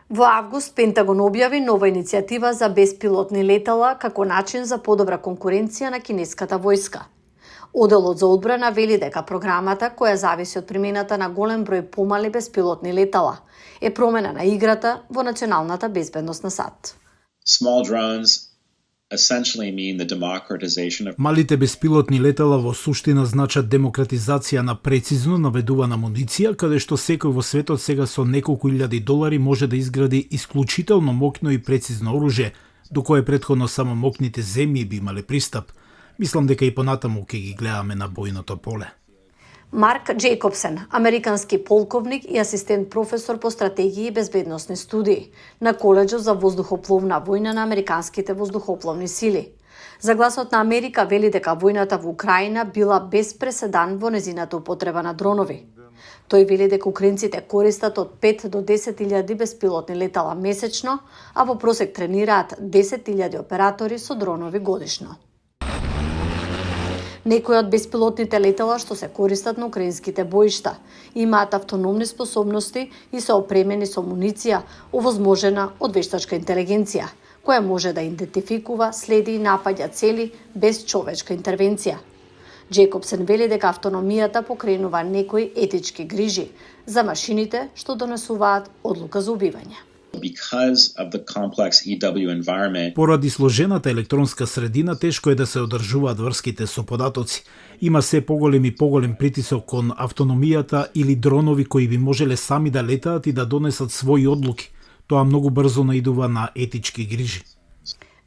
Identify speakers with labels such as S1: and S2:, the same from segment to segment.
S1: Во август Пентагон објави нова иницијатива за беспилотни летала како начин за подобра конкуренција на кинеската војска. Оделот за одбрана вели дека програмата, која зависи од примената на голем број помали беспилотни летала, е промена на играта во националната безбедност на САД.
S2: Small drones essentially mean the democratization of
S3: Малите беспилотни летала во суштина значат демократизација на прецизно наведувана муниција, каде што секој во светот сега со неколку илјади долари може да изгради исклучително моќно и прецизно оружје, до кое претходно само моќните земји би имале пристап. Мислам дека и понатаму ќе ги гледаме на бојното поле.
S1: Марк Джейкобсен, американски полковник и асистент професор по стратегии и безбедносни студии на Коледжот за воздухопловна војна на американските воздухопловни сили. За Гласот на Америка вели дека војната во Украина била без преседан во незината употреба на дронови. Тој вели дека украинците користат од 5 до 10.000 беспилотни летала месечно, а во просек тренираат 10.000 оператори со дронови годишно. Некои од беспилотните летала што се користат на украинските боишта имаат автономни способности и се опремени со муниција овозможена од вештачка интелигенција, која може да идентификува, следи и напаѓа цели без човечка интервенција. Джейкобсен вели дека автономијата покренува некои етички грижи за машините што донесуваат одлука за убивање.
S2: because of the complex EW environment.
S3: Поради сложената електронска средина, тешко е да се одржуваат врските со податоци. Има се поголем притисок кон автономијата или дронови кои би можеле сами да летаат и да донесат своји одлуки. Тоа многу брзо наидува на етички грижи.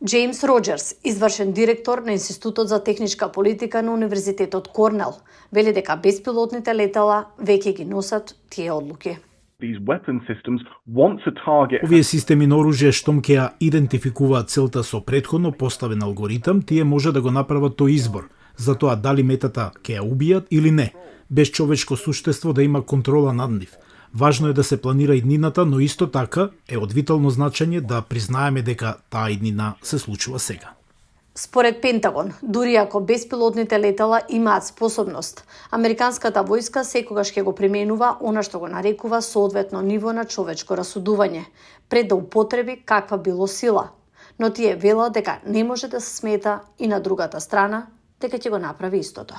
S1: Джеймс Роджерс, извршен директор на Институтот за техничка политика на Универзитетот Корнел, вели дека беспилотните летала веќе ги носат тие одлуки.
S3: Овие системи на оружје штом ќе ја идентификуваат целта со претходно поставен алгоритам, тие може да го направат тој избор за тоа дали метата ќе ја убијат или не, без човечко суштество да има контрола над нив. Важно е да се планира иднината, но исто така е од витално значење да признаеме дека таа иднина се случува сега.
S1: Според Пентагон, дури ако беспилотните летала имаат способност, американската војска секогаш ќе го применува она што го нарекува соодветно ниво на човечко расудување, пред да употреби каква било сила. Но тие велат дека не може да се смета и на другата страна дека ќе го направи истото.